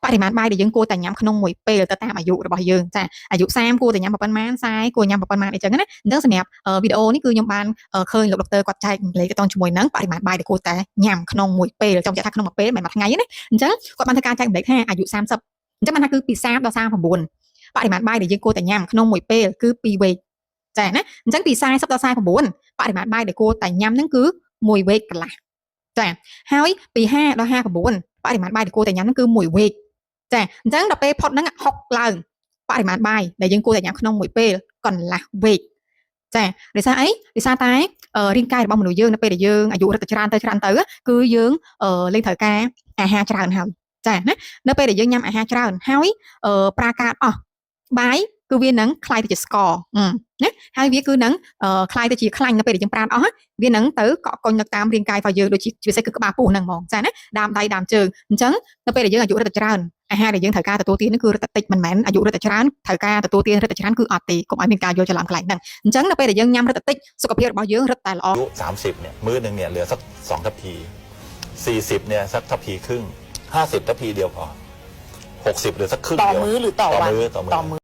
បរិមាណបាយដែលយើងគួរតែញ៉ាំក្នុងមួយពេលទៅតាមអាយុរបស់យើងចាអាយុ30គួរតែញ៉ាំប៉ុន្មាន40គួរញ៉ាំប៉ុន្មានអីចឹងណាអញ្ចឹងសម្រាប់វីដេអូនេះគឺខ្ញុំបានឃើញលោកដុកទ័រគាត់ចែករំលែកទៅជាមួយនឹងបរិមាណបាយដែលគួរតែញ៉ាំក្នុងមួយពេលចង់និយាយថាក្នុងមួយពេលមិនមែនមួយថ្ងៃទេណាអញ្ចឹងគាត់បានធ្វើការចែករំលែកថាអាយុ30អញ្ចឹងបានថាគឺពី30ដល់39បរិមាណបាយដែលយើងគួរតែញ៉ាំក្នុងមួយពេលគឺ2វែកចាណាអញ្ចឹងពី40ដល់49បរិមាណបាយដែលគួរតែញ៉ាំហ្នឹងគឺ1វែកកន្លះចាហើយពី50ដល់59បរិមាណបាយដែលគួរតែញ៉ាំហ្នឹងគឺ1វែកចាអញ្ចឹងដល់ពេលផុតហ្នឹង60ឡើងបរិមាណបាយដែលយើងគួរតែញ៉ាំក្នុងមួយពេលកន្លះវែកចាដោយសារអីដោយសារតែរាងកាយរបស់មនុស្សយើងនៅពេលដែលយើងអាយុរឹតតែច្រើនទៅច្រើនទៅគឺយើងលែងត្រូវការអាហារច្រើនហើយចាណានៅពេលដែលយើងញ៉ាំអាហារច្រើនហើយប្រាការអស់បាយគឺវានឹងក្លាយទៅជាស្ករណាហើយវាគឺនឹងក្លាយទៅជាខ្លាញ់នៅពេលដែលយើងប្រាណអស់វានឹងទៅកក់កុញនៅតាមរាងកាយរបស់យើងដូចជាពិសេសគឺក្បាលពោះហ្នឹងហ្មងចាណាដើមដៃដើមជើងអញ្ចឹងនៅពេលដែលយើងអាយុរឹតតែច្រើនអាហារដែលយើងត្រូវការទទួលទាននេះគឺរឹតតែតិចមិនមែនអាយុរឹតតែច្រើនត្រូវការទទួលទានរឹតតែច្រើនគឺអត់ទេកុំឲ្យមានការយល់ច្រឡំកន្លែងហ្នឹងអញ្ចឹងនៅពេលដែលយើងញ៉ាំរឹតតែតិចសុខភាពរបស់យើងរឹតតែល្អ อายุ30เนี่ยมื้อหนึ่งเนี่ยเหลือสัก2ทัพพี40เนี่ยสักทัพพีครึ่ง50ทัพพีเดียวพอ60เหลือสักครึ่ง ต่อ เดียว มื้อหรือต่อวัน ต่อมื้อต่อมื้อ ต่อมื้อ